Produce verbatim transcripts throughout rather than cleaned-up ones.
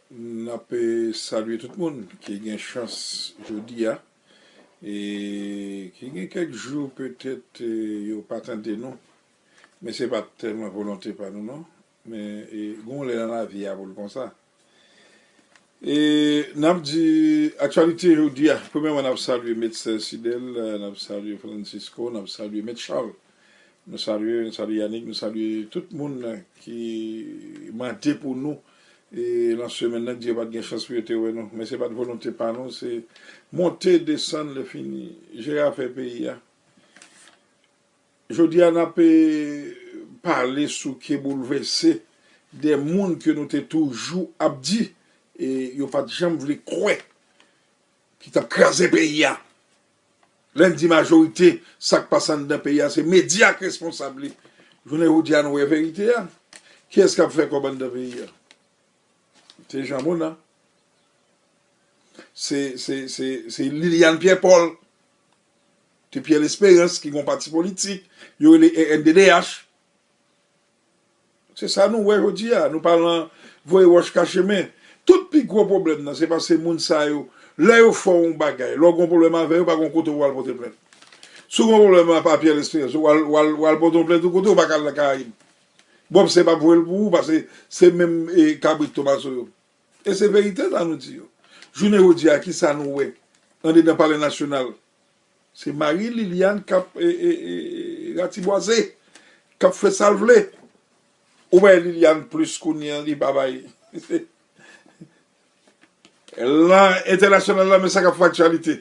N ap, eh, salye tout moun ki gen chans jodi a, e ki gen kèk jou petèt, eh, yo pa tande nou, men se pa t tèlman volonte pa nou non, men, eh, gen yon lè nan lavi a pou l konsa. E n ap di aktyalite jodi a, premyèman n ap salye Met Sè Sidèl, n ap salye Francisco, n ap salye Met Charles. Nou salye, nou salye Yannick, nou salye tout moun ki mande pou nou. E nan semèn nan, Dye pa t gen chans pou yo te wè nou. Men se pa t volonte pa nou, se monte, desann, lè fini. Jere afè peyi a. Jodi a, n ap, eh, pale sou ke boulvèse de moun ke nou te toujou ap di, e yo pa t janm vle kwè ki t ap kraze peyi a. Lè n di majorite, sa k pase anndan peyi a, se medya k responsab li. Jounen jodi a, nou wè verite a. Kiyès k ap fè kòb anndan peyi a? Se Jean Mona. Se, se, se, se Liliane Pierre Paul. Se Pierre Espérance ki gen yon pati politik, yo rele R N D D H. Se sa nou wè jodi a, nou pa nan voye wòch kache men. Tout pi gwo pwoblèm nan, se paske moun sa yo, lè yo fè w yon bagay, lè w gen yon pwoblèm avè yo, pa gen yon kote w al pote plent. Si w gen yon pwoblèm ak Pierre Espérance, w al, w al, w al pote yon plent yon kote, w pa ka al nan Karayib. Bòb se p ap voye l pou ou, paske se menm, eh, kabrit Tomaso yo. E se verite sa nou di yo. Jounen jodi a, kisa nou wè andedan Palè Nasyonal? Se Marie Liliane k ap, e, e, e, ratibwaze, k ap fè sa l vle. Ou bay Liliane plis kounye a, li pa bay. Lan entènasyonal la, men sa k ap fè aktyalite.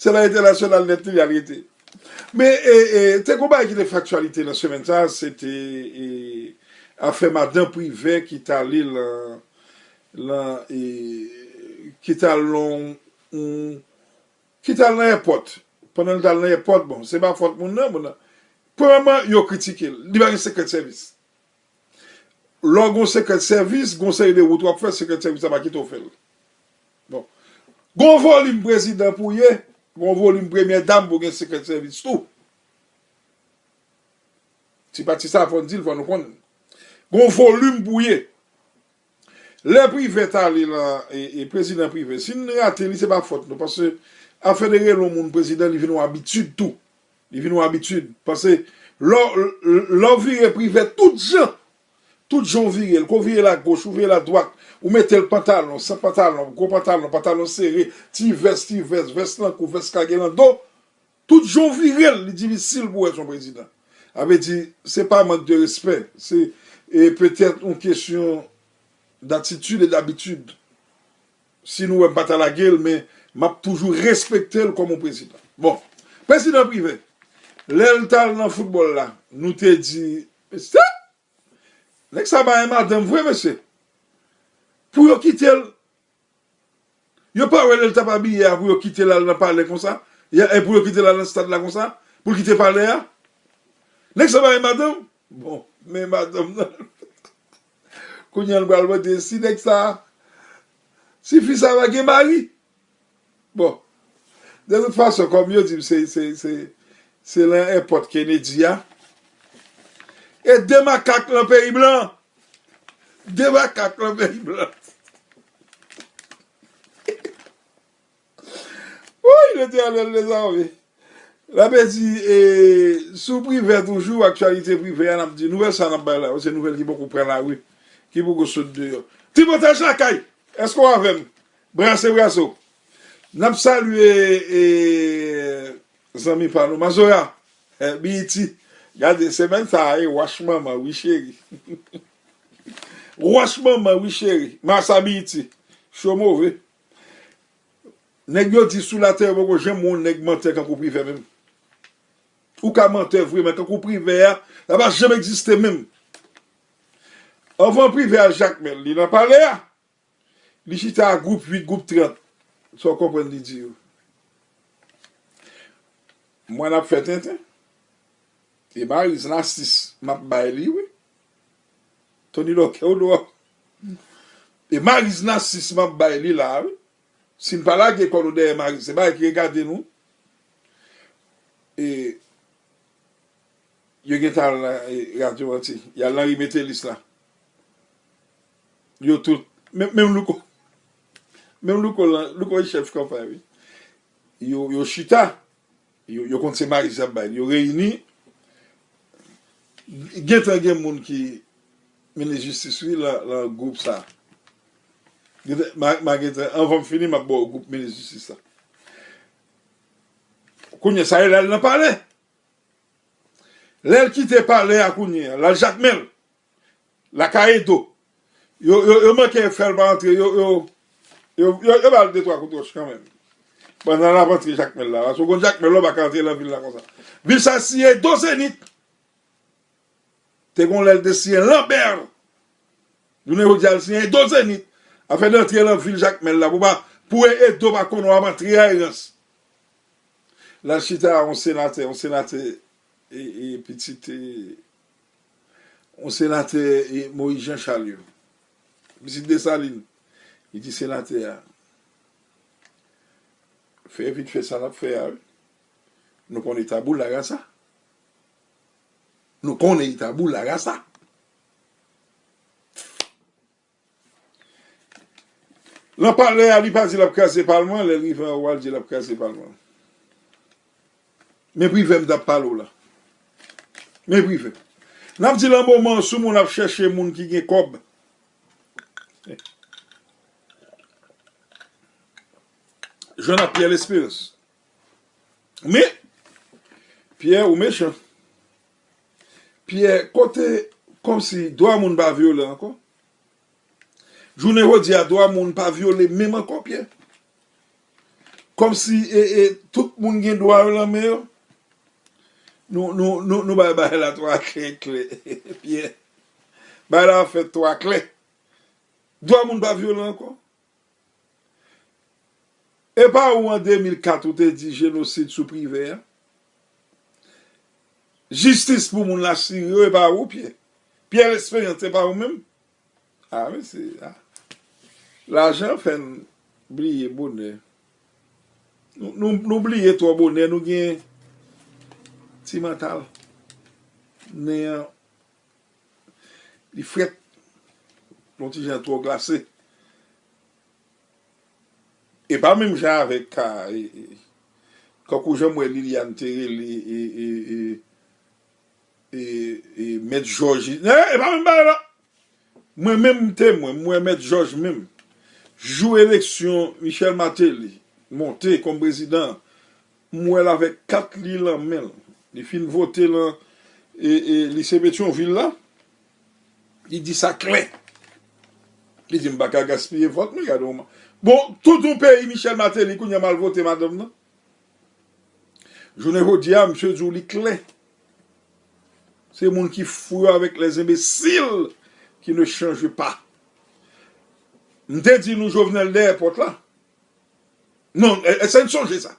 Se nan entènasyonal nèt li al rete. Men, e, e, te gon bagay ki te fè aktyalite nan semèn sa a, se te, e, afè madan Privè ki t ale lan, lan, e, ki t al lan, yon, ki t al nan èpòt. Pandan l t al nan èpòt, bon, se pa fòt moun nan, moun nan. Premyèman, yo kritike l. Li pa gen sekrè de sèvis. Lè w gen yon sekrè de sèvis, gen yon seri de wout w ap fè, sekrè de sèvis la pa kite w fè l. Bon. Gen yon volim prezidan pou w ye, gen yon volim premyè dam pou w gen sekrè de sèvis tou. Ti pati sa, fò n di l, fò nou konn. Gen yon volim pou w ye. Lè Privè t ale lan, e, e prezidan Privè, si n rate li, se pa fòt nou, paske afè de rele yon moun prezidan, li vin yon abitid tou. Li vin yon abitid. Paske lè, lè w vire Privè tout jan, tout jan w vire l, ke w vire l agoch, ou vire l adwat, ou mete l pantalon, san pantalon, gwo pantalon, pantalon sere, ti vès, ti vès, vès lan kou, vès kage lan do, tout jan w vire l, li difisil pou w wè se yon prezidan. Sa vle di, se pa mank de respè, se, e, petèt yon kesyon datitid e dabitid. Si nou wè m pa ta lage l, men m ap toujou respekte l kòm yon prezidan. Bon, prezidan Privè, lè l t al nan foutbòl la, nou te di, mesye, nèg sa bay madanm vre, mesye. Pou yo kite l, yo pa wè lè l t ap abiye a, pou yo kite l al nan palè konsa, e pou yo kite l al nan stad la konsa, pou l kite palè a. Nèg sa bay madanm, bon, men madanm nan. Kounye a, nou pral mande si nèg sa, si fi sa va gen mari. Bon, de tout fason, kòm yo di m, se, se, se, se lan èpòt Kennedy a. E de makak lan peyi blan. De makak lan peyi blan. Woy, Letènèl dezame. N ap di, e, sou Privè toujou, aktyalite Privè a, n ap di, nouvèl sa n ap bay la yo, se nouvèl ki poko pran lari, ki poko sot deyò. Ti Pòtaj Lakay, èske w avè m? Brase, brase w. N ap salye, e, zanmi pa nou, Mazora, e, Biyiti. Gade, semèn sa a, e, wach manman, wi cheri. Wach manman, wi cheri. Masa Biyiti. Cho move. Nèg yo di sou latè yo poko janm wè yon nèg mantè kankou Privè menm. Ou ka mantè vre, men kankou Privè a, sa pa janm egziste menm. Anvan Privè al Jakmèl, li nan palè a, li chita a gwoup uit, gwoup trant. Sa w konprann li di yo? Mwen ap fè tenten. E Mariz Nasis, m ap bay li, wi. Tony Lòkè, ou dwòl. E Mariz Nasis, m ap bay li la, wi. Si n pa lage kò nou dèyè Mariz, se bagay ki regade nou. E yo gentan al nan, e, radyo anti. Y al nan ri Metelis la. Yo tout, menm, menm Louko, menm Louko, lan- Louko e chèf kanpay, wi. Yo, yo chita, yo, yo konn se Maris y ap bay. Yo reyini. Gentan gen moun ki minis jistis, wi, lan, lan gwoup sa. Gentan, ma, ma gentan, anvan m fini, m ap ba w gwoup minis jistis sa. Kounye sa, l al nan palè. Lè l kite palè a kounye a, l al Jakmèl, lakay Edo. Yo, yo, yo manke fè l pa antre, yo, yo, yo, yo, yo ba l de twa kout wòch kanmenm. Pandan l ap antre Jakmèl la, paske w konn Jakmèl la, w pa ka antre nan vil la konsa. Vil sa siyen Edo Zenit. Te gon lè l te siyen Lanbè. Jounen jodi a, l siyen Edo Zenit. Afè de antre nan vil Jakmèl la, pou pa, pou Edo pa konnen w ap antre a erans. L al chita a yon senatè, yon senatè, e, e, pitit, e, yon senatè, e, Moyiz Jan Chal yo. Pitit Desalin. Li di senatè a, fè vit fè sa n ap fè a, wi. Nou konnen tabou la rasa. Nou konnen tabou la rasa. Lan palè a, li pa di l ap kraze palman, lè l rive anwo a, l di l ap kraze palman. Men privè m t ap pale w la. Men privè. N ap di lan moman, sou moun ap chèche moun ki gen kòb. Jwenn ak Pyè Lesperans. Men, Pyè, ou mechan. Pyè, kote, kòmsi dwa moun pa vyole ankò. Jounen jodi a, dwa moun pa vyole menm ankò, Pyè. Kòmsi, e, e, tout moun gen dwa yo lan men yo. Nou, nou, nou, nou bay bagay la twa klè, klè, Pyè. Bagay la fèt twa klè. Dwa moun pa vyole ankò. E pa ou an de mil kat ou te di jenosid sou Privè a? Jistis pou moun la sire yo, e pa ou, Pyè? Pyè Lesperans, se pa ou menm? A, mesye, a. Lajan fè n bliye bonè. Nou, nou, nou bliye twò bonè, nou gen ti mantal. Nen an, li frèt. Yon ti jan twò glase. E pa menm jan avèk ka, e, e, kankou jan m wè Liliane te rele, e, e, e, e, e, Mèt Jòj. E, e pa menm bagay la. Mwen menm, m temwen, m wè Mèt Jòj menm. Jou eleksyon Michel Martelly monte kòm prezidan, m wè l avèk kat li lan men l. Li fin vote lan, e, e, lise Petyonvil la. Li di sa klè. Li di, "M pa ka gaspiye vòt mwen, gade yon ma-" Bon, tout yon peyi, Michel Martelly, kounye a m al vote madanm nan. Jounen jodi a, misye di w li klè. Se moun ki fou yo avec les imbéciles qui ne changent pas. M te di nou Jovenel dèyè pòt la. Non, è-, èske n sonje sa?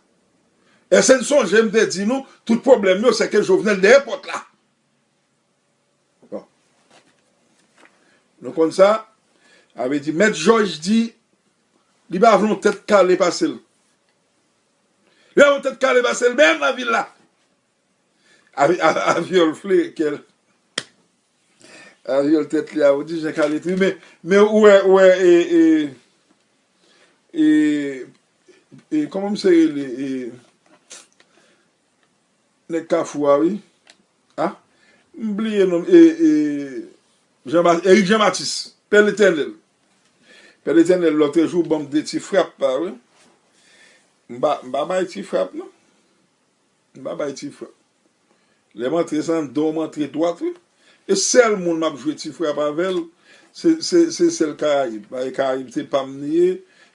Èske n sonje m te di nou tout pwoblèm yo, se ke Jovenel dèyè pòt la? Bon. Nou konn sa, sa vle di, Mèt Jòj di, li pa vle yon tèt kale pase l. Li pa vle yon tèt kale pase l, menm nan vil la. A, a, Aviòl fle kè l. Aviòl tèt li a, ou di jan kale tri, men, men ou wè, ou wè, e, e, e, e, kòman misye rele, e, nèg Kafou a, wi. A, m bliye non, e, e, Jean Ba-, Eric Jean Baptiste, Pè Letènèl. Pè Letènèl, lòtrejou, ban m de ti frap, pa vre? M pa, m pa bay ti frap, non. M pa bay ti frap. Lè m antre san don, m antre dwat, wi. E sèl moun m ap jwe ti frap avè l, se, se, se sèl Karayib. Paske Karayib se pa m li ye.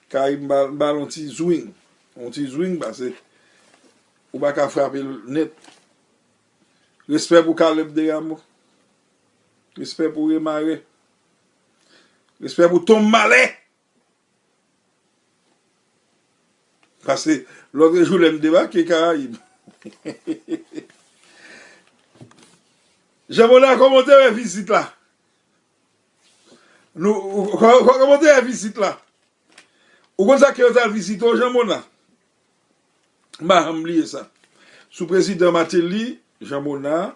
Karayib, m ba, m ba l yon ti zwing. Yon ti zwing, paske ou pa ka frape l nèt. Respè pou Caleb Desrameaux. Respè pou Remare. Respè pou Tom Malè. Paske lòtrejou lè m debake Karayib, Jean Mona, kòman w te wè vizit la? Nou, kò-, kò-, kòman w te wè vizit la? Ou konn sa ke yo t al vizite w, Jean Mona? M pa janm bliye sa. Sou prezidan Martelly, Jean Mona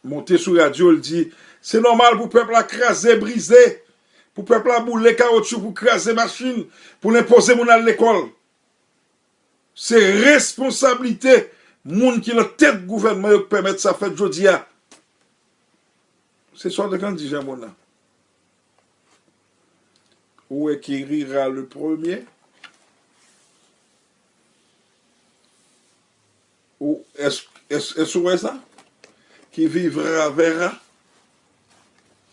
monte sou radyo, l di, se nòmal pou pèp la kraze, brize, pou pèp la boule kawotchou, pou kraze machin, pou l enpoze moun al lekòl. Se responsablite moun ki nan tèt gouvènman yo k pèmèt sa fèt jodi a. Se sa w te konn di Jean Mona. Ou wè qui rira le premier? Ou, est-ce, est-ce, est-ce ou wè sa? Qui vivra verra.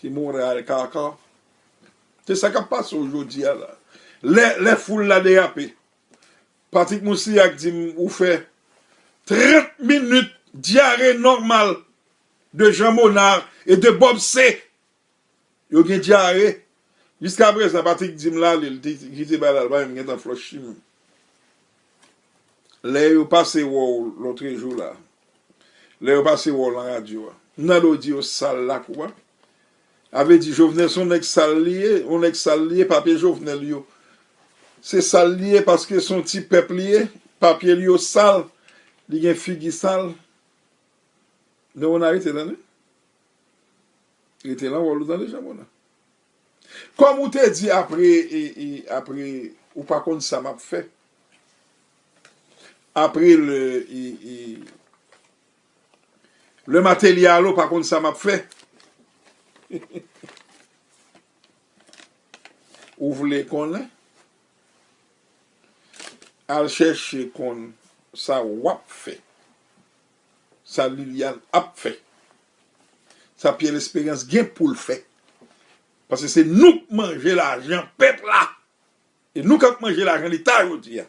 Qui mourra caca. Se sa k ap pase w jodi a la. Lè, lè foul la derape, Patrick Moussilhac di m ou fè trant minit dyare nòmal de Jean Monard e de Bob C. Yo gen dyare. Jiskaprezan, Patrick di m l ale, li te kite bay la, l pa menm gentan flòch chimè. Lè yo pase wè w lòtrejou la, lè yo pase wè w nan radyo a, m tande w di yo sal lakou a. A vle di Jovenel se yon nèg sal li ye, yon nèg sal li ye, papye Jovenel yo. Se sal li ye paske se yon ti pèp li ye, papye li yo sal, li gen figi sal. Nan w nan rete tande. Rete nan wòl ou tande, Jean Mona. Kòm ou te di apre, e, e, apre, ou pa konn sa m ap fè. Apre le, e, e, le Martelly ale, ou pa konn sa m ap fè. Ou vle konnen? Al chèche konn sa w ap fè. Sa Liliane ap fè. Sa Pierre Espérance gen pou l fè. Paske se nou k manje lajan pèp la. E nou k ap manje lajan Leta jodi a.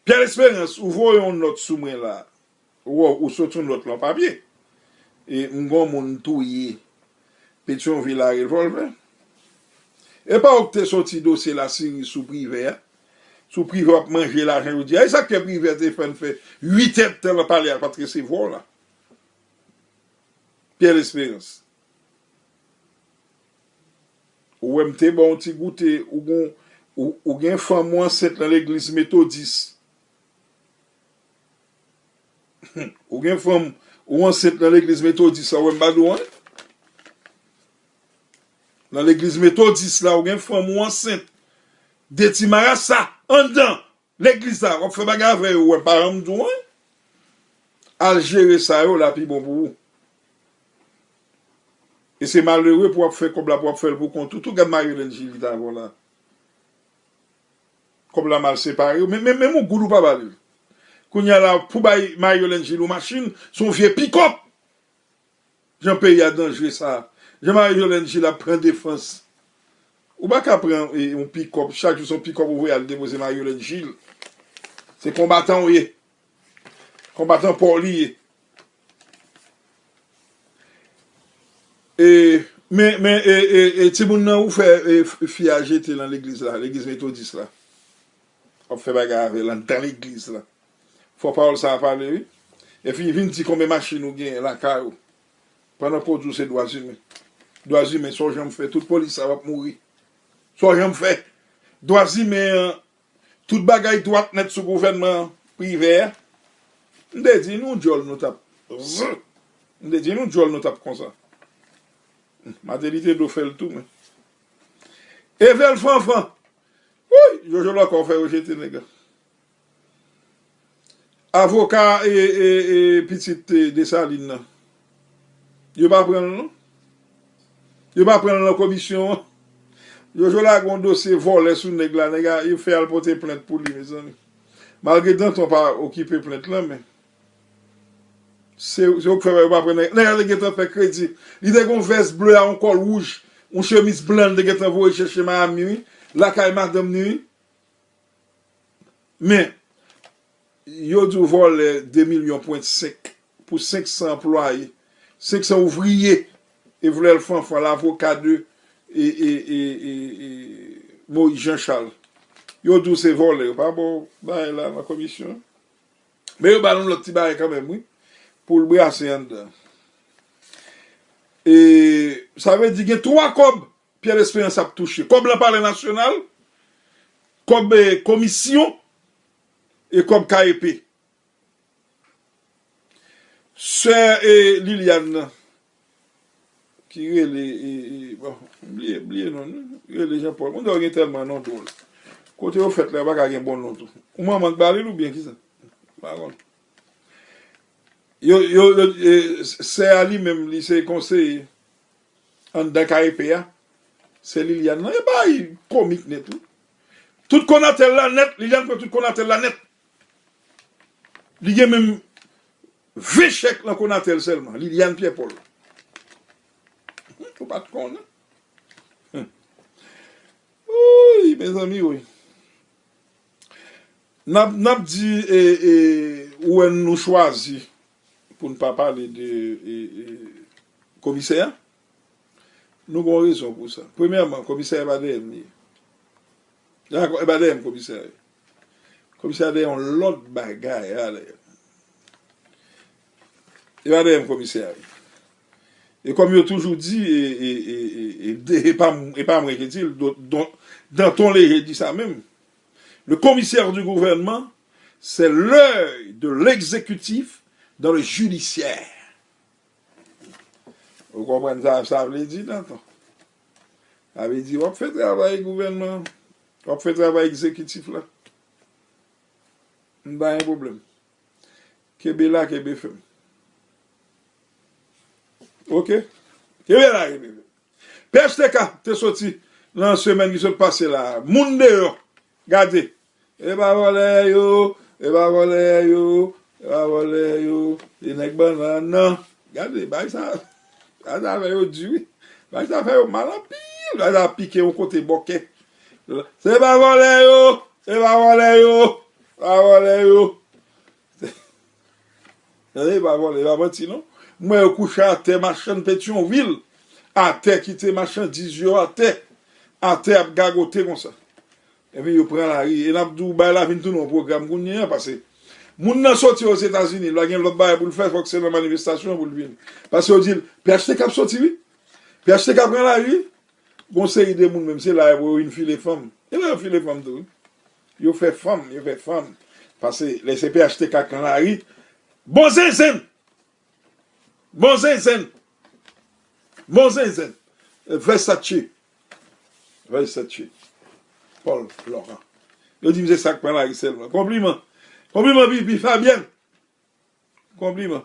Pierre Espérance, ou voye yon nòt sou mwen la. Ou, ou sot yon nòt lan papye. E m gon moun touye Petyonvil a revòlvè. E pa ou k te soti dosye Lasiri sou Privè a? Sou Privè w ap manje lajan jodi a. E sa k fè Privè te fè n fè uit èdtan nan palè a, l pa t resevwa w la. Pierre Espérance. Ou wè m te ba w yon ti goute, ou gon, ou, ou gen fanm ou ansent nan legliz metodis. Ou gen fanm ou ansent nan legliz metodis la, ou wè m pa di w anyen? Nan legliz metodis la, ou gen fanm ou ansent. De ti marasa anndan legliz la, w ap fè bagay avè yo, ou wè m pa janm di w anyen? Al jere sa yo la pi bon pou ou. E se malere pou w ap fè kòb la, pou w ap fè l pou kont ou tou. Gad Marie Hélène Gilles li t avè w la. Kòb la mal separe. Men, men, menm yon goud ou pa ba li. Kounye a la, pou bay Marie Hélène Gilles yon machin, se yon vye pikòp. Jan peyi a danjre sa. Jan Marie Hélène Gilles ap pran defans. Ou pa ka pran, e, yon pikòp, chak jou se yon pikòp ou voye al depoze Marie Hélène Gilles. Se konbatan w ye. Konbatan pa w li ye. E, men, men, e, e, e, timoun nan ou fè, e, f-, fi a jete nan legliz la, legliz metodis la. W ap fè bagay avè l anndan legliz la. Fò pawòl sa a pale, wi. Epi vin di konbyen machin ou genyen lakay ou. Pandan pou w di w se dwa imen. Dwa imen, sa w janm fè, tout polis sa w ap mouri. Sa w janm fè. Dwa imen an, tout bagay dwat nèt sou gouvènman Privè a. M te di nou djòl nou t ap, zzz. M te di nou djòl nou t ap konsa. Martelly te dwe fè l tou, men. Evel Fanfan. Wouy, Jojo Lòkò fè yo jete nèg la. Avoka e, e, e pitit, e, Desalin nan. Yo pa pran l non. Yo pa pran l nan komisyon an. Jojo lage yon dosye vòlè sou nèg la, nèg la, yo fè al pote plent pou li, mezanmi. Malgre Danton pa okipe plent lan, men se, se yo k fè yo pa pran nèg, nèg la te gentan fè kredi. Li te gon vès ble a, yon kòl wouj, yon chemiz blan, li te gentan voye chèche Miami, wi. Lakay madanm ni, wi. Men, yo di w vòlè de milyon pwen senk pou senk san anplwaye, senk san ouvriye, Evel Fanfan, lavoka de, e, e, e, e, e, Moïse Jean Charles. Yo di w se vòlè, yo pa ba w bagay la nan komisyon. Men yo ba l yon lòt ti bagay kanmenm, wi, pou l brase anndan. E sa vle di gen twa kòb Pierre Espérance ap touche. Kòb lan Palè Nasyonal, kòb, e, komisyon, e kòb K E P. Sè, e, Liliane nan, ki rele, e, e, bon, m bliye, bliye non li, rele Jean Paul. Moun sa yo gen tèlman non dwòl. Kote yo fèt la, yo pa ka gen bon non tou. Ou manman k ba li l oubyen kisa? M pa konn. Yo, yo, yo, e, sè a li menm, li se konseye anndan K E P a. Sè Liliane nan, e bagay komik nèt, wi. Tout Konatel la nèt, Liliane pran tout Konatel la nèt. Li gen menm ven chèk nan Konatel sèlman, Liliane Pierre Paul. Ou pa t konnen? Wouy, mezanmi, wi. N ap, n ap di, e, e, ou wè nou chwazi pou n pa pale de, e, e, komisè a. Nou gen yon rezon pou sa. Premyèman, komisè a pa dèyè m li ye. Dakò, e pa dèyè m komisè a ye. Komisè a dèyè yon lòt bagay a dèyè. E pa dèyè m komisè a ye. E kòm yo toujou di, e, e, e, e, e, de- e pa m- e pa mwen ki di l, don- don- Danton Léger di sa menm. Le commissaire du gouvernement, c'est l'œil de l'exécutif dans le judiciaire. Ou konprann sa sa vle di, Danton? Sa vle di, w ap fè travay gouvènman, w ap fè travay egzekitif la. M pa gen pwoblèm. Kenbe la, kenbe fèm. Oke? Kenbe la, kenbe fèm. P H T K te soti nan semèn ki sot pase la. Moun deyò. Gade. E pa vòlè yo, e pa vòlè yo, e pa vòlè yo, e nèg bannann nan. Gade, bagay sa, bagay sa fè yo di wi. Bagay sa fè yo mal anpil. Bagay sa pike yon kote bòkè. Se pa vòlè yo, se pa vòlè yo, pa vòlè yo. Tande, e pa vòlè, e pa manti non. M wè yo kouche atè machann Petyonvil, atè kite machandiz yo atè, atè ap gagote konsa. Epi yo pran lari, e n ap di w bagay la vin tounen yon pwogram kounye a, paske moun nan soti Ozetazini, l pa gen lòt bagay pou l fè, fòk se nan manifestasyon pou l vin. Paske yo di l, P H T K ap soti wi, P H T K pran lari wi. Gon seri de moun menm, se la yo vin file fanm. E la yo file fanm tou wi. Yo fè fanm, yo fè fanm. Paske lè se P H T K k nan lari, bon zenzenn! Bon zenzenn! Bon zenzenn! Versace. Versace. Paul Laurent. Yo di m se sa k pran lari sèlman. Konpliman. Konpliman, Pipi Fabienne. Konpliman.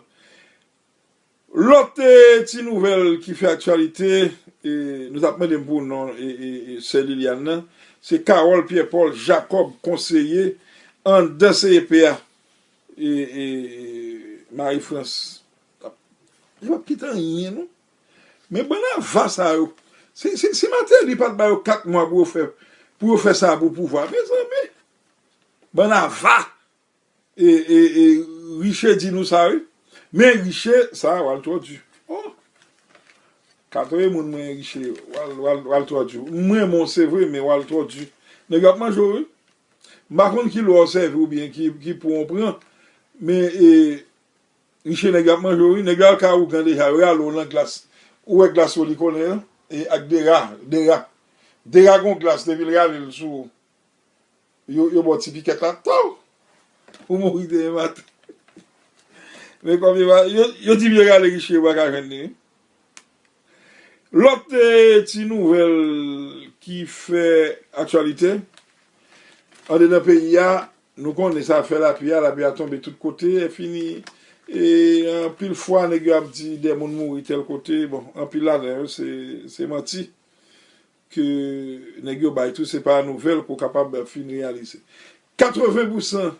Lòt, e, ti nouvèl ki fè aktyalite, e, nou t ap mande m pou non, e, e, e, sè Liliane nan, se Carole Pierre Paul Jacob, konseye anndan C E P a, e, e, e, Marie France. Li p ap kite anyen, non. Men bann ava sa yo, si, si, si Martelly pa t ba yo kat mwa pou yo fè, pou yo fè sa pou pouvwa, mezanmi, bann ava! E, e, e, Riche di nou sa, wi. Men Riche, sa, w al twò di. Oh! Ka touye moun mwen, Riche, w al, w al, w al twò di. M renmen w, se vre, men w al twò di. Nèg yo ap manje w, wi. M pa konn ki lwa w sèvi oubyen ki, ki pwen w pran, men, e, Riche, nèg yo ap manje w, wi. Nèg yo al kay ougan deja, yo rale w nan glas. Ou wè glas ou li konnen an? E ak dera, dera. Dera gon glas, depi l rale l sou ou. Yo, yo ba w ti pikèt la, taw! Ou mouri demen maten. Men kòm yo pa, yo, yo di m yo rale Riche, yo pa ka jwenn li, wi. Lòt, e, ti nouvèl ki fè aktyalite andedan peyi a, nou konnen sa fè lapli a, lapli a tonbe tout kote, e fini, e anpil fwa, nèg yo ap di de moun mouri tèl kote, bon, anpil ladan yo, se, se manti ke nèg yo bay tou, se pa nouvèl ke w kapab fin reyalize. Katreven pousan,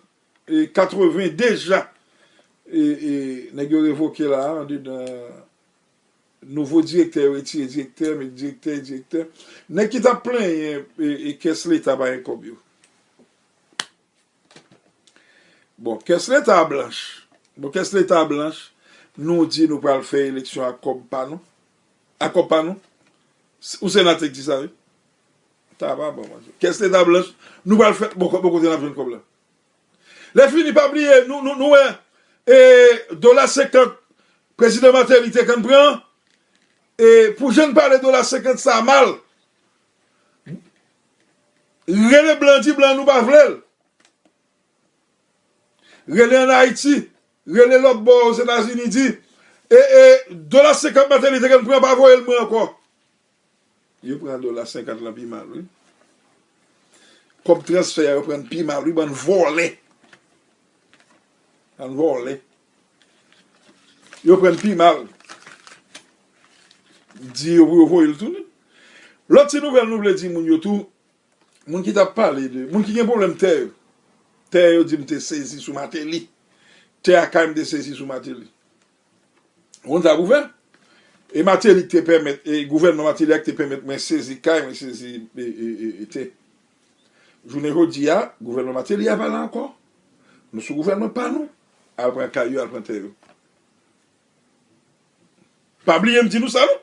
e katreven deja, e, e nèg yo revoke la, andedan nouvo direktè, yo retire direktè, met direktè, direktè. Nèg ki t ap plenyen, e, e kès leta pa gen kòb yo. Bon, kès leta blanch. Bon, kès leta blanch, nou di nou pral fè eleksyon ak kòb pa nou. Ak kòb pa nou. S- Ou senatè k di sa, wi. Ta pa bon, manje. Kès leta blanch, nou pral fè, bon, kò- bon kote n ap jwenn kòb la. Lè fini, pa bliye, nou, nou, nou wè, e, dola senkant, prezidan Martelly te konn pran, e, pou jan n pale dola senkant sa mal, rele blan, di blan nou pa vle l. Rele ann Ayiti, rele lòt bò Ozetazini, di, E, e, dola senkant Martelly te konn pran, pa voye l mwen ankò. Yo pran dola senkant lan pi mal, wi. Kòb transfè a, yo pran pi mal, wi, bann vòlè. Bann vòlè. Yo pran pi mal. Di yo pou yo voye l tounen. Lòt ti nouvèl nou vle di moun yo tou, moun ki t ap pale de, moun ki gen pwoblèm tè yo. Tè yo di m te sezi sou Martelly. Tè a kay m te sezi sou Martelly. Ou konn sa pou fè? E Martelly ki te pèmèt, e gouvènman Martelly a ki te pèmèt mwen sezi kay, mwen sezi, e, e, e, e tè. Jounen jodi a, gouvènman Martelly a pa la ankò. Nou sou gouvènman pa nou. Al pran kay yo, al pran tè yo. Pa bliye m di nou sa, non.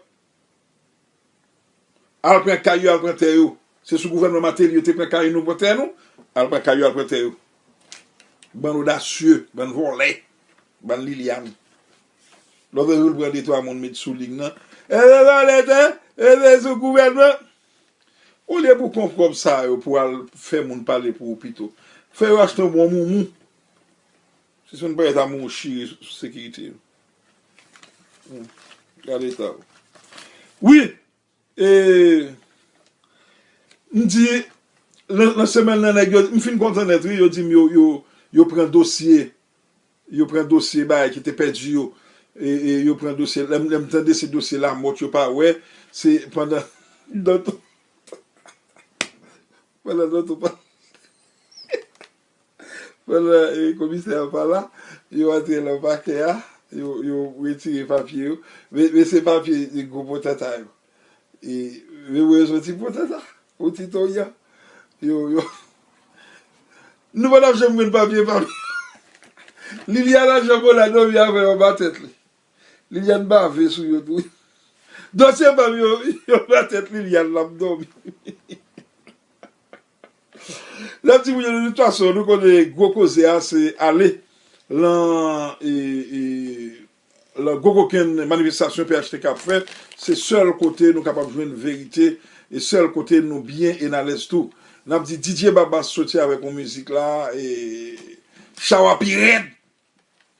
Al pran kay yo, al pran tè yo. Se sou gouvènman Martelly yo te pran kay nou, pran tè nou. Al pran kay yo, al pran tè yo. Bann odasye, bann vòlè, bann Liliane. Lòt jou l pran de twa moun met sou liy nan. E se vòlè tè, e se sou gouvènman. Olye pou pran kòb sa yo pou al fè moun pale pou ou pito, fè yo achte yon bon moumou. Se sou yon parèt a moun chire sou sekirite yo. Hmm. Gade eta w. Wi, e, m di, nan, nan semèn nan, nèg yo, m fin kontan nèt, wi, yo di m yo, yo, yo pran dosye, yo pran dosye bagay ki te pèdi yo, e, e yo pran dosye, lè m, lè m tande se dosye lamòt yo pa wè, se pandan, pandan, pandan, pandan, e, komisè a pa la, yo antre nan pakè a, yo, yo retire papye yo. Men, men se papye, e, gwo potanta yo. E, men mwen soti potanta. Ou ti toya. Yo, yo. Nou pa t ap janm jwenn papye, papye. Liliane ap janm la dòmi avè yo ba tèt li. Liliane bave sou yo tou. Dosye pa m yo, yo ba tèt Liliane l ap dòmi. Lè m di moun yo, de tout fason, nou konnen gwo koze a, se ale lan, e, e, lan gwo kokenn manifestasyon P H T K ap fè. Se sèl kote nou kapab jwenn verite, e sèl kote nou byen e n alèz tou. N ap di D J Babas soti avèk yon mizik la, e chawa pi rèd.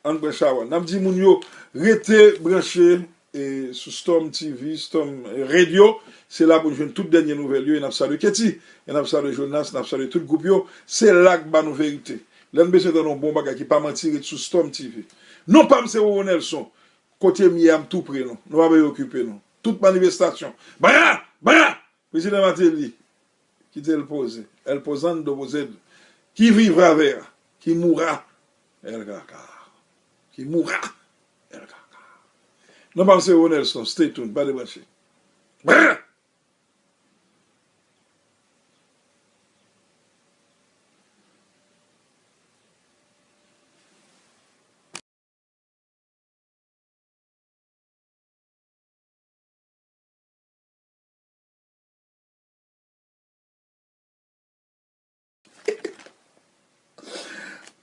Ann pran chawa. N ap di moun yo, rete branche, e, sou Storm T V, Storm Radio. Se la pou n jwenn tout dènye nouvèl yo. E n ap salye Ketty, e n ap salye Jonas, n ap salye tout gwoup yo. Se la k ba nou verite. Lè n bezwen tande yon bon bagay ki pa manti, ret sou Storm T V. Non pa m se Roro Nelson. Kote m ye a, m tou pre nou. Nou pa bezwen okipe nou. Tout manifestasyon. Bra! Bra! Prezidan Martelly, kite l poze. El posando posed. Qui vivra verra. Qui mourra, elle verra. Qui mourra, elle verra. Non pa m se Roro Nelson, stay tuned, pa debranche. Brr!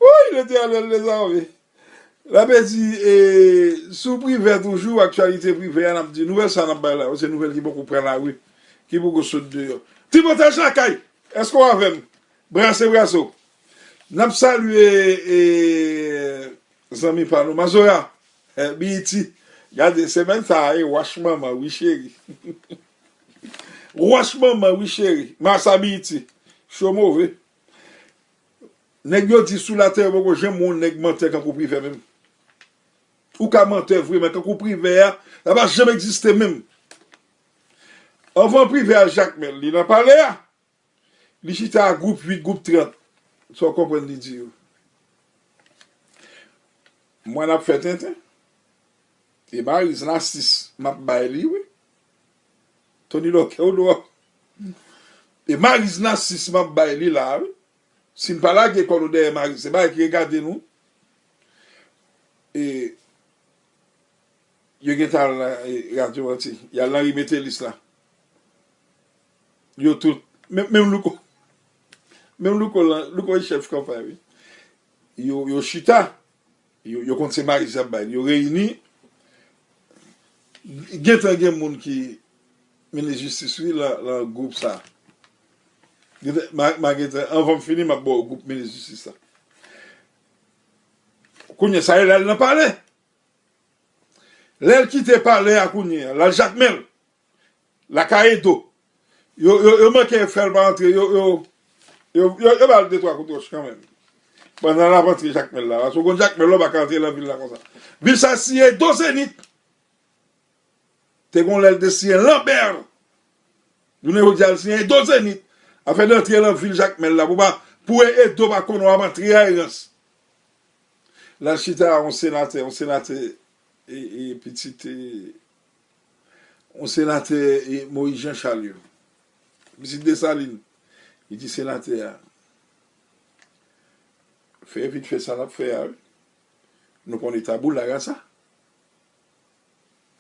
Woy, Letènèl dezame. N ap di, e, sou Privè toujou, aktyalite Privè a, n ap di, nouvèl sa n ap bay la, se nouvèl ki poko pran lari, ki poko sot deyò. Ti potaj lakay, èske w avè m? Brase, brase w. N ap salye, e, zanmi pa nou, Mazora, e, Biyiti. Gade, semèn sa a, e, wach manman, wi, cheri. Wach manman, wi, cheri. Masa Biyiti. Cho move. Nèg yo di sou latè yo poko janm wè yon nèg mantè kankou Privè menm. Ou ka mantè vre, men kankou Privè a, sa pa janm egziste menm. Anvan Privè al Jakmèl, li nan palè a. Li chita a gwoup uit, gwoup trant. Sa w konprann li di yo? Mwen ap fè tenten. E Mariz Nasis, m ap bay li, wi. Tony Lòkè, ou dwòl. E Mariz Nasis, m ap bay li la, wi. Si n pa lage kò nou dèyè Mariz, se bagay ki regade nou. E yo gentan al nan, e, radyo manti. Y al nan ri Metelis la. Yo tout, menm, menm Louko. Menm Louko lan, Louko e chèf kanpay, wi. Yo, yo chita. Yo, yo konn se Mariz y ap bay. Yo reyini. Gentan gen moun ki minis jistis, wi, lan, lan gwoup sa. Gentan, ma, ma gentan, anvan m fini, m ap ba w gwoup minis jistis la. Kounye a, sa e l al nan palè. Lè l kite palè a kounye a, l al Jakmèl, lakay Edo. Yo, yo, yo manke fè l pa antre, yo, yo, yo, yo, yo ba l de twa kout wòch kanmenm. Pandan l ap antre Jakmèl la, paske w konn Jakmèl la, w pa ka antre nan vil la konsa. Vil sa siyen Edo Zenith. Te gon lè l te siyen Lanbè. Jounen jodi a, l siyen Edo Zenith. Afè de antre nan vil Jakmèl la, pou pa, pou Edo pa konnen w ap antre a erans. L al chita a yon senatè, yon senatè, e, e, pitit, e, yon senatè, e, Moïse Jean Charles yo. Pitit Desalin. Li di senatè a, fè vit fè sa n ap fè a, wi. Nou konnen tabou la rasa.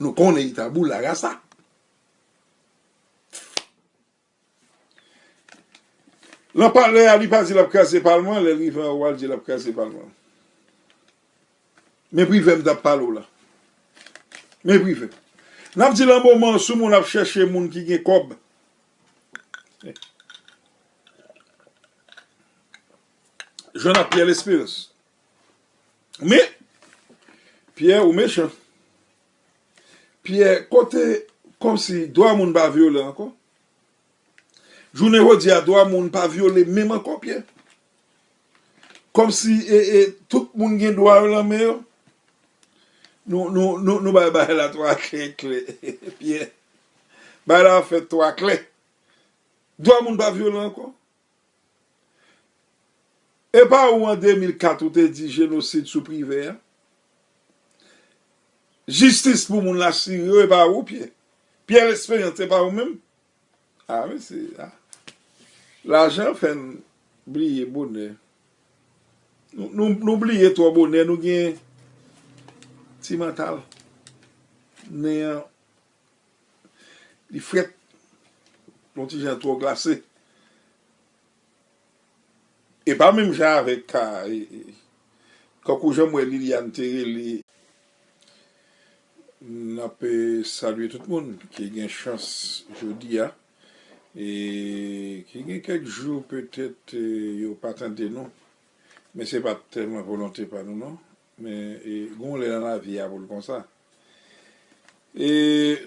Nou konnen tabou la rasa. Lan palè a, li pa di l ap kraze palman, lè l rive anwo a, l di l ap kraze palman. Men Privè m t ap pale w la. Men Privè. N ap di lan moman an, sou moun ap chèche moun ki gen kòb. Jwenn ak Pierre Lesperance. Men, Pierre, ou mechan. Pierre, kote, kòmsi dwa moun pa vyole ankò? Jounen jodi a, dwa moun pa vyole menm ankò, Pierre. Kòmsi, e, e, tout moun gen dwa yo nan men yo. Nou, nou, nou, nou bay bagay la twa klè, klè, Pierre. Bagay la fèt twa klè. Dwa moun pa vyole ankò. E pa ou an de mil kat ou te di jenosid sou Privè a? Jistis pou moun l asire yo, e pa ou, Pierre? Pierre Lesperance, se pa ou menm? A, mesye, a. Lajan fè n bliye bonè. Nou, nou, nou bliye twò bonè, nou gen ti mantal. Nen an, li frèt. Yon ti jan twò glase. E pa menm jan avèk ka, e, e, kankou jan m wè Liliane te rele. N ap, e, salye tout moun ki gen chans jodi a, e ki gen kèk jou petèt, e, yo pa tande nou, men se pa tèlman volonte pa nou non, men, e, gon lè nan lavi a pou l konsa. E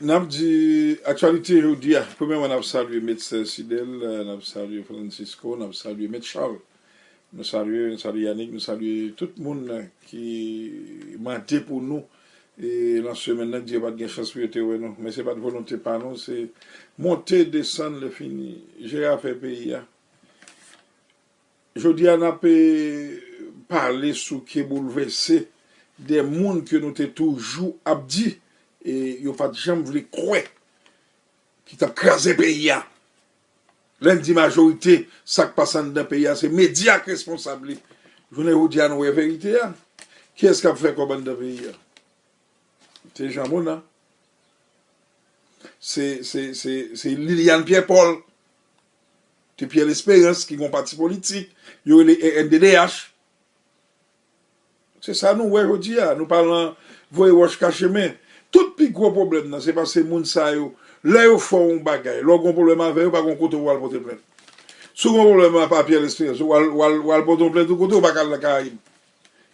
n ap di aktyalite jodi a. Premyèman, n ap salye Met Sè Sidel, n ap salye Francisco, n ap salye Met Charles. Nou salye, nou salye Yannick, nou salye tout moun ki mande pou nou. E nan semèn nan, di yo pa t gen chans pou yo te wè nou. Men se pa t volonte pa nou, se monte, desann, lè fini. Jere afè peyi a. Jodi a, n ap, e, pale sou ke boulvèse de moun ke nou te toujou ap di, e yo pa t janm vle kwè, ki t ap kraze peyi a. Lè n di majorite, sa k pase anndan peyi a, se medya k responsab li. Jounen jodi a, nou wè verite a. Kiyès k ap fè kòb anndan peyi a? Se Jean Mona. Se, se, se, se Liliane Pierre Paul. Se Pierre Lesperance ki gon pati politik. Yo rele R N D D H. Se sa nou wè jodi a. Nou pa lan voye wòch kache men. Tout pi gwo pwoblèm nan, se paske moun sa yo, lè yo fè w yon bagay, lè w gon pwoblèm avè yo, pa gon kote w al pote plent. Si w gon pwoblèm a pa Pierre Lesperance, w al, w al, w al pote yon plent yon kote, w pa ka al nan Karayib.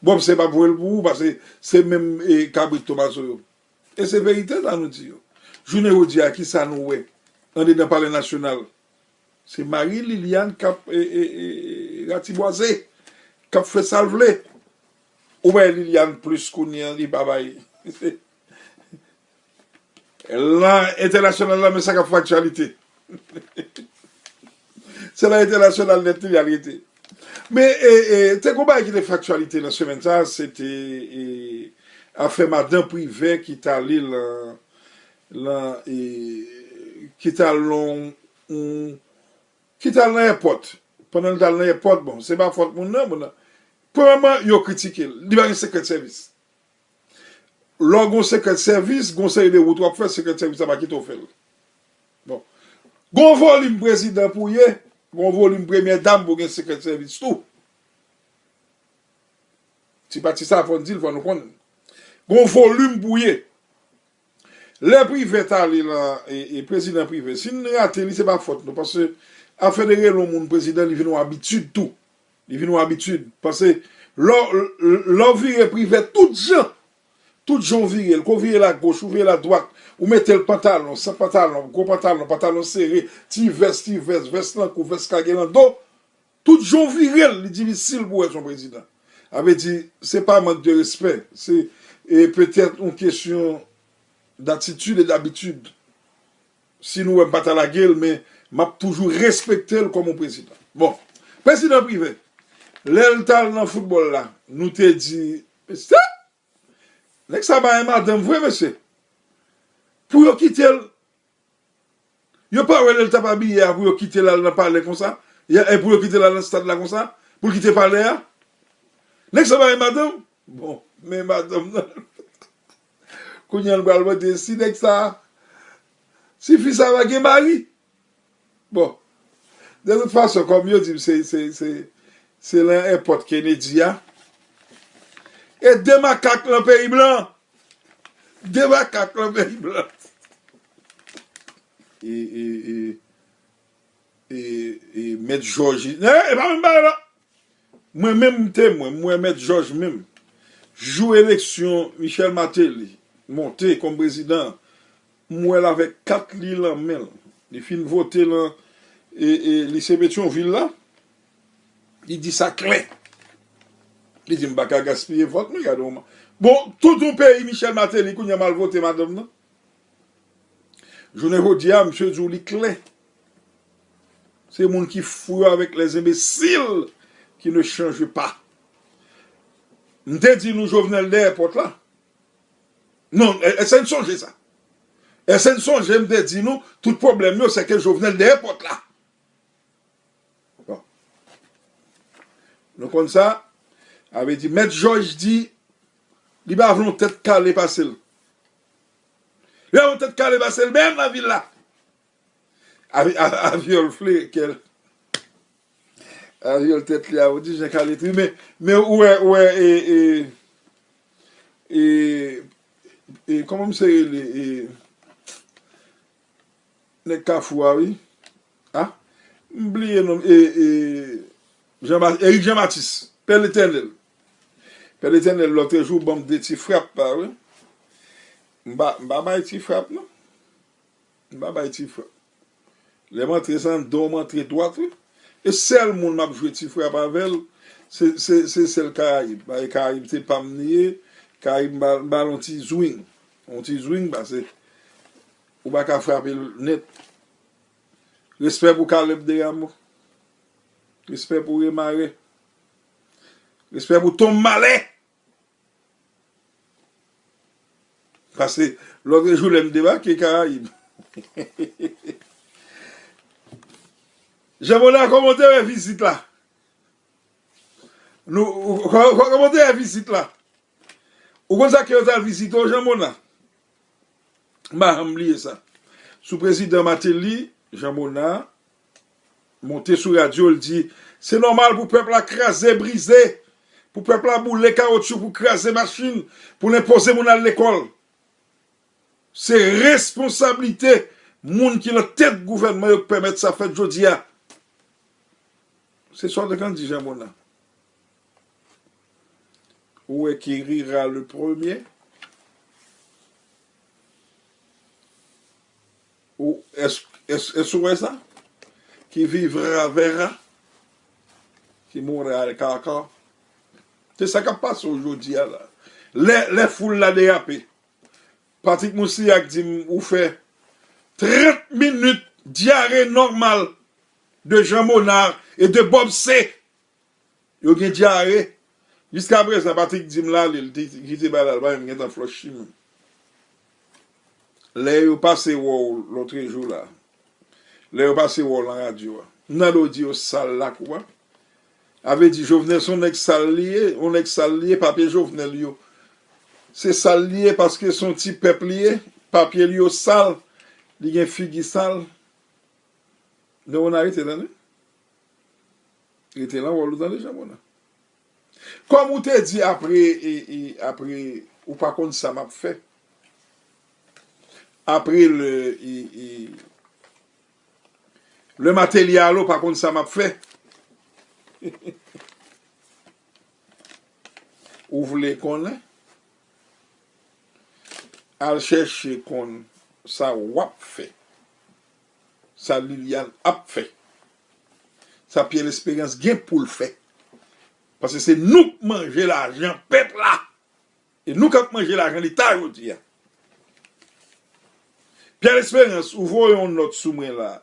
Bob Seb ap voye l pou ou, paske se menm, e, kabrit Tomaso yo. E se verite sa nou di yo. Jounen jodi a, kisa nou wè andedan Palè Nasyonal? Se Marie Liliane k ap, e, e, e, ratibwaze, k ap fè sa l vle. Ou bay Liliane plis kounye a, li pa bay. Lan entènasyonal la, men sa k ap fè aktyalite. Se lan entènasyonal nèt li al rete. Men, e, e, te gon bagay ki te fè aktyalite nan semèn sa a, se te, e, afè madan Privè ki t ale lan, lan, e, ki t al lan, yon, ki t al nan èpòt. Pandan l t al nan èpòt, bon, se pa fòt moun nan, moun nan. Premyèman, yo kritike l. Li pa gen sekrè de sèvis. Lè w gon sekrè de sèvis, gon seri de wout w ap fè, sekrè de sèvis la pa kite w fè l. Bon. Gon volim prezidan pou ye, gon volim premyè dam pou gen sekrè de sèvis tou. Ti pati sa, fò n di l, fò nou konn. Gon volim pou ye. Lè Privè t ale lan, e, e prezidan Privè, si n rate li, se pa fòt nou, paske afè de rele yon moun prezidan, li vin yon abitid tou. Li vin yon abitid. Paske lè, lè w vire Privè tout jan, Tout jan w vire l, ke w vire l agoch, ou vire l adwat, ou mete l pantalon, san pantalon, gwo pantalon, pantalon sere, ti vès, ti vès, vès lan kou, vès kage lan do, tout jan w vire l, li difisil pou w wè se yon prezidan. Sa vle di, se pa mank de respè, se, e, petèt yon kesyon datitid e dabitid. Si nou wè m pa ta lage l, men m ap toujou respekte l kòm yon prezidan. Bon, prezidan Privè, lè l t al nan foutbòl la, nou te di, mesye, nèg sa bay madanm vre, mesye. Pou yo kite l, yo pa wè lè l t ap abiye a, pou yo kite l al nan palè konsa, e pou yo kite l al nan stad la konsa, pou l kite palè a. Nèg sa bay madanm? Bon, men madanm nan. Kounye a, nou pral mande si nèg sa, si fi sa va gen mari. Bon, de tout fason, kòm yo di m, se, se, se, se lan èpòt Kennedy a. E de makak lan peyi blan. De makak lan peyi blan. E, e, e, e, e, Mèt Jòj, e, e pa menm bagay la. Mwen menm m temwen, m wè Mèt Jòj menm. Jou eleksyon Michel Martelly monte kòm prezidan, m wè l avèk kat li lan men l. Li fin vote lan, e, e, lise Petyonvil la. Li di sa klè. Li di, "M pa ka gaspiye vòt mwen, gade yon ma-" Bon, tout yon peyi Michel Martelly, kounye a m al vote madanm nan. Jounen jodi a, misye di w li klè. Se moun ki fou yo avèk les imbéciles qui ne changent pas. M te di nou Jovenel dèyè pòt la. Non, e, èske n sonje sa? Èske n sonje m te di nou tout pwoblèm yo, se ke Jovenel dèyè pòt la? Bon. Nou konn sa, sa vle di, Mèt Jòj di, li pa vle yon tèt kale pase l. Li pa vle yon tèt kale pase l, menm nan vil la. Avi-, a-, avyòl fle kè l. Avyòl tèt li a, ou di jan kale tri, men, men ou wè, ou wè, e, e, e, e, kòman misye rele, e, nèg Kafou a, wi. A, m bliye non, e, e, Jean Ma-, Eric Jean Baptiste, Pè Letènèl. Pè Letènèl, lòtrejou, ban m de ti frap, pa vre? M pa, m pa bay ti frap, non. M pa bay ti frap. Lè m antre san don, m antre dwat, wi. E sèl moun m ap jwe ti frap avè l, se, se, se sèl Karayib. Paske Karayib se pa m li ye. Karayib m ba, m ba l yon ti zwing. Yon ti zwing, paske ou pa ka frape l nèt. Respè pou Caleb Desrameaux. Respè pou Remare. Respè pou Tom Malè. Paske lòt jou lè m debake Karayib. Jean Monard, kòman w te wè vizit la? Nou, ou, kò-, kò-, kòman w te wè vizit la? Ou konn sa ke yo t al vizite w, Jean Monard? M pa janm bliye sa. Sou prezidan Martelly, Jean Monard monte sou radyo, l di, se nòmal pou pèp la kraze, brize, pou pèp la boule kawotchou, pou kraze machin, pou l enpoze moun al lekòl. Se responsablite moun ki nan tèt gouvènman yo k pèmèt sa fèt jodi a. Se sa w te konn di, Jean Monard. Ou wè qui rira le premier? Ou, èske, èske, èske ou wè sa? Qui vivra verra, qui mourra kaka. Se sa k ap pase w jodi a la. Lè, lè foul la derape, Patrick Moussignac di m ou fè trant minit dyare nòmal de Jean Monard e de Bob C. Yo gen dyare. Jiskaprezan, Patrick di m l ale, li te kite bagay la, li pa menm gentan flòch li menm. Lè yo pase wè w lòtrejou la, lè yo pase wè w nan radyo a, m tande w di yo sal lakou a. Sa vle di Jovenel se yon nèg sal li ye, yon nèg sal li ye, papye Jovenel yo. Se sal li ye paske se yon ti pèp li ye, papye li yo sal, li gen figi sal. Donk, ou nan rete tande. Rete nan wòl ou tande, Jean Monard. Kòm ou te di apre, e, e, apre, ou pa konn sa m ap fè. Apre le, e, e, le Martelly ale, ou pa konn sa m ap fè. Ou vle konnen? al chèche konn sa w ap fè, sa Liliane ap fè, sa Pierre Espérance gen pou l fè. Paske se nou k manje lajan pèp la. E nou k ap manje lajan Leta jodi a. Pierre Espérance, ou voye yon nòt sou mwen la.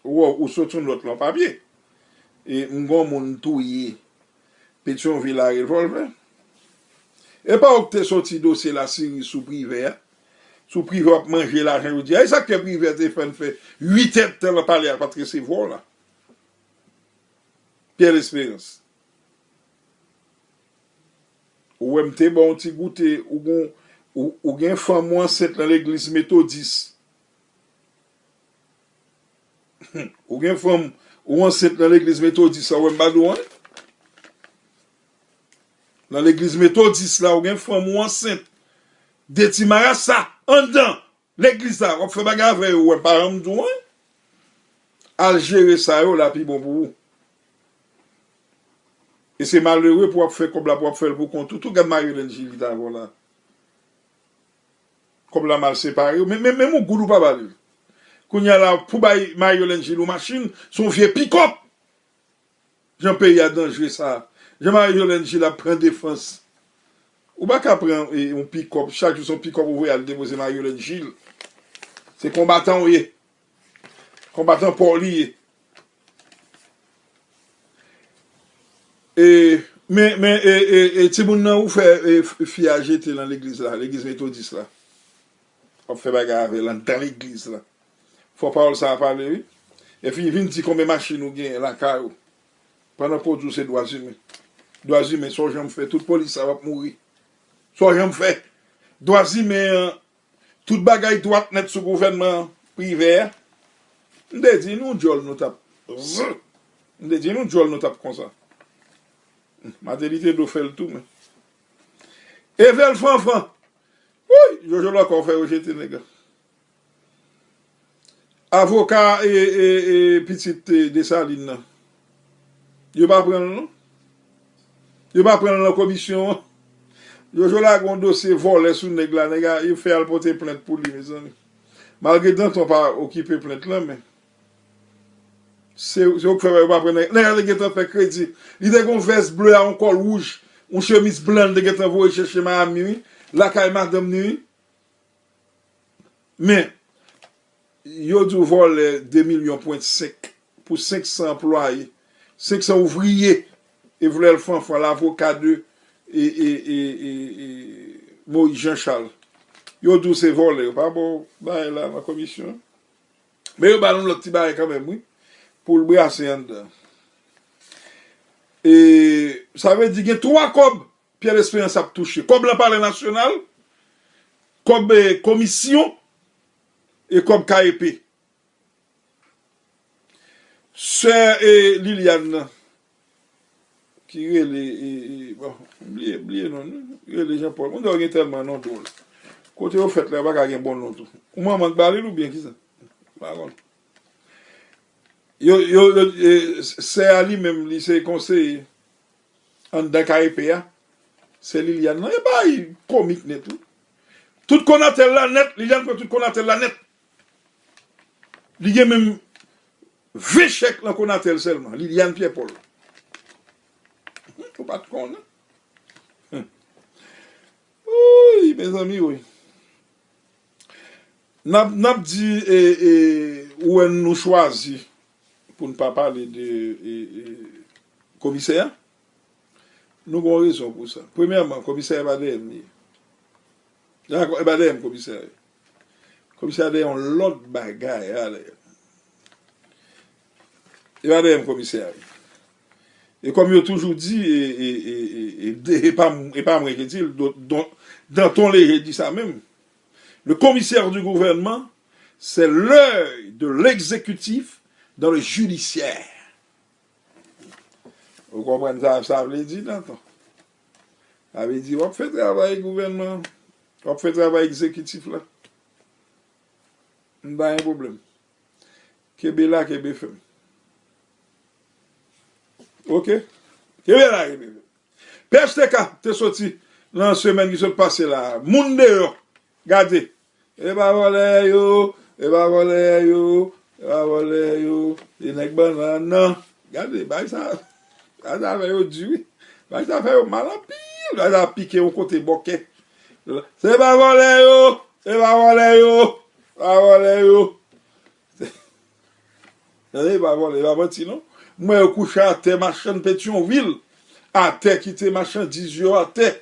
Ou, ou sot yon nòt lan papye. E m gon moun touye Petyonvil a revòlvè. E pa ou k te soti dosye Lasiri sou Privè a? Sou Privè w ap manje lajan jodi a. E sa k fè Privè te fè n fè uit èdtan nan palè a pa t resevwa w la? Pierre Espérance. Ou wè m te ba w ti goute, ou gon, ou, ou gen fanm ou ansent nan legliz metodis. Ou gen fanm ou ansent nan legliz metodis la, ou wè m pa di w anyen? Nan legliz metodis la, ou gen fanm ou ansent. De ti marasa anndan legliz la, w ap fè bagay avè yo, ou wè m pa janm di w anyen? Al jere sa yo la pi bon pou ou. E se malere pou w ap fè kòb la, pou w ap fè l pou kont ou. Tou gad Marie Hélène Gilles li t avè w la. Kòb la mal separe w. Men, men, menm yon goud ou pa ba li. Kounye a la, pou bay Marie Hélène Gilles yon machin, se yon vye pikòp. Jan peyi a danjre sa. Jan Marie Hélène Gilles ap pran defans. Ou pa ka pran e, yon pikòp, chak jou se yon pikòp ou voye al depoze Marie Hélène Gilles. Se konbatan w ye. Konbatan pa w li ye. E, men, men, e, e, e, timoun nan ou fè e, f- fi a jete nan legliz la, legliz metodis la. W ap fè bagay avè l anndan legliz la. Fò pawòl sa a pale, wi. Epi vin di konbyen machin ou genyen lakay ou. Pandan pwodui w se dwa imen. Dwa imen, sa w janm fè, tout polis sa yo ap mouri. Sa w janm fè. Dwa imen an, tout bagay dwat nèt sou gouvènman Privè a. M te di nou djòl nou t ap. M te di nou djòl nou t ap konsa. Matelite do fè l tou, men. Evel Fanfan. Woy! Jojo Lòkò fè yo jete nèg la. Avoka e, e, e pitit e, Desalin nan. Yo pa pran l non. Yo pa pran l nan komisyon an. Jojo lage yon dosye vòlè sou nèg la, nèg la, yo fè al pote plent pou li, mezanmi. Malgre Danton pa okipe plent lan, men se, se yo k fè yo pa pran nèg, nèg la te gentan fè kredi. Li te gon vès ble a, yon kòl wouj, yon chemiz blan, li te gentan voye chèche Miami, wi. Lakay madanm ni, wi. Men, yo di w vòlè de milyon pwen senk pou senk san anplwaye, senk san ouvriye, Evel Fanfan, lavoka de e, e, e, e, e, Moïse Jean Charles. Yo di w se vòlè, yo pa ba w bagay la nan komisyon. Men yo ba l yon lòt ti bagay kanmenm, wi, pou l brase anndan. E, sa vle di gen twa kòb Pierre Espérance ap touche. Kòb lan Palè Nasyonal, kòb e, komisyon, e kòb K E P. Sè e, Liliane nan, ki rele, e, e, bon, m bliye, bliye non li, rele Jean Paul. Moun sa yo gen tèlman non dwòl. Kote yo fèt la, yo pa ka gen bon non tou. Ou manman k ba li l oubyen kisa? M pa konn. Yo, yo, yo, e, sè a li menm, li se konseye anndan K E P a. Sè Liliane nan, e bay komik nèt, wi. Tout Konatel la nèt, Liliane pran tout Konatel la nèt. Li gen menm ven chèk lan Konatel sèlman, Liliane Pierre Paul. Ou pa t konnen? Wouy, mezanmi, wi. N ap, n ap di, e, e, ou wè nou chwazi pou n pa pale de, e, e, komisè a. Nou gen yon rezon pou sa. Premyèman, komisè a e pa dèyè m li ye. Dakò, e pa dèyè m komisè a ye. Komisè a dèyè yon lòt bagay, ale. E pa dèyè m komisè a ye. E kòm yo toujou di, e, e, e, e, e, de- e pa m- e pa mwen ki di l, don- don- Danton Léger di sa menm. Le commissaire du gouvernement, c'est l'œil de l'exécutif dans le judiciaire. Ou konprann sa sa vle di, Danton? Sa vle di, w ap fè travay gouvènman an, w ap fè travay egzekitif la. M pa gen pwoblèm. Kenbe la, kenbe fèm. Oke? Kenbe la, kenbe fèm. P H T K te soti nan semèn ki sot pase la a. Moun deyò, gade. E pa vòlè yo, e pa vòlè yo, e pa vòlè yo. E nèg bannann nan. Gade, bay sa, bay sa fè yo di wi. Bay sa fè yo mal anpil. Bay sa pike yon kote bòkè. Se pa vòlè yo, se pa vòlè yo, pa vòlè yo. Tande, e pa vòlè, e pa manti non. Mwen yo kouche atè machann Petyonvil, atè kite machandiz yo atè,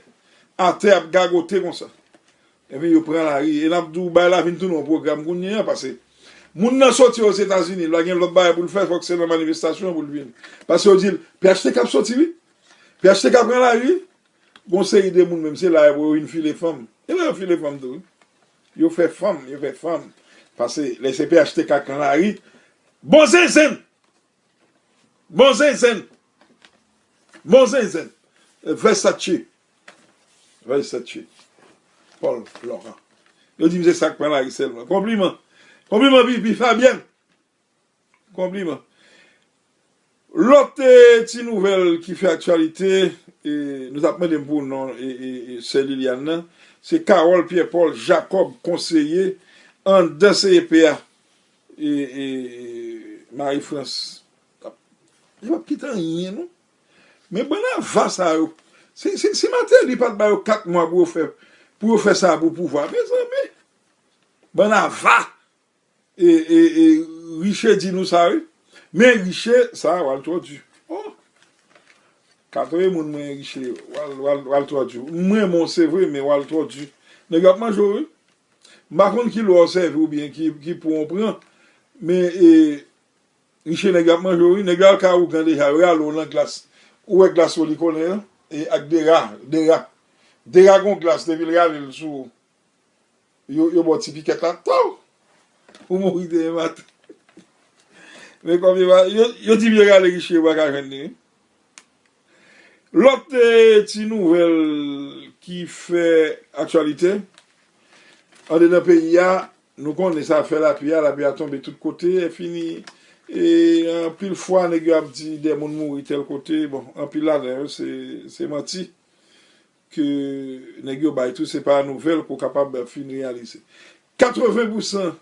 atè ap gagote konsa. Epi yo pran lari, e n ap di w bay la vin tounen yon pwogram kounye a, paske moun nan soti Ozetazini, l pa gen lòt bagay pou l fè, fòk se nan manifestasyon pou l vin. Paske yo di l, P H T K ap soti wi. P H T K pran lari wi. Gon seri de moun menm, se la yo vin file fanm. E la yo file fanm tou wi. Yo fè fanm, yo fè fanm. Paske lè se P H T K k nan lari, bon zenzenn! Bon zenzenn! Bon zenzenn! Versace. Versace. Paul Laurent. Yo di m se sa k pran lari sèlman. Konpliman. Konpliman Pipi Fabienne. Konpliman. Lòt eh, ti nouvèl ki fè aktyalite, eh, nou t ap mande m pou non eh, eh, eh, sè Liliane nan, se Carole Pierre Paul Jacob, konseye anndan C E P a, eh, eh, Marie France. Yo p ap kite anyen non. Men bann ava sa yo, si, si, si Martelly pa t ba yo kat mwa pou yo fè, pou yo fè sa pou pouvwa, mezanmi, bann ava. E, e, e, Riche di nou sa wi. Men Riche, sa w al twò di. Oh! Katreven moun mwen Riche, w al, w al, w al twò di. Mwen renmen w se vre, men w al twò di. Nèg yo ap manje w wi. M pa konn ki lwa w sèvi oubyen ki, ki pwen w pran. Men e, Riche nèg yo ap manje w wi. Nèg yo al ka ougan deja, yo rale w nan glas. Ou wè glas ou li konnen an? E ak dera, dera. Dera gon glas depi l rale l sou ou. Yo, yo ba w ti pikèt la, taw! Ou mouri demen maten. Men kòm yo, yo, yo di m yo rale Riche, yo pa ka jwenn li wi. Lòt eh, ti nouvèl ki fè aktyalite andedan peyi a, nou konnen sa fè lapli a, lapli a tonbe tout kote, e fini. E anpil fwa nèg yo ap di de moun mouri tèl kote, bon, anpil ladan yo se, se manti ke nèg yo bay tou, se pa nouvèl ke w kapab fin reyalize. Katreven pousan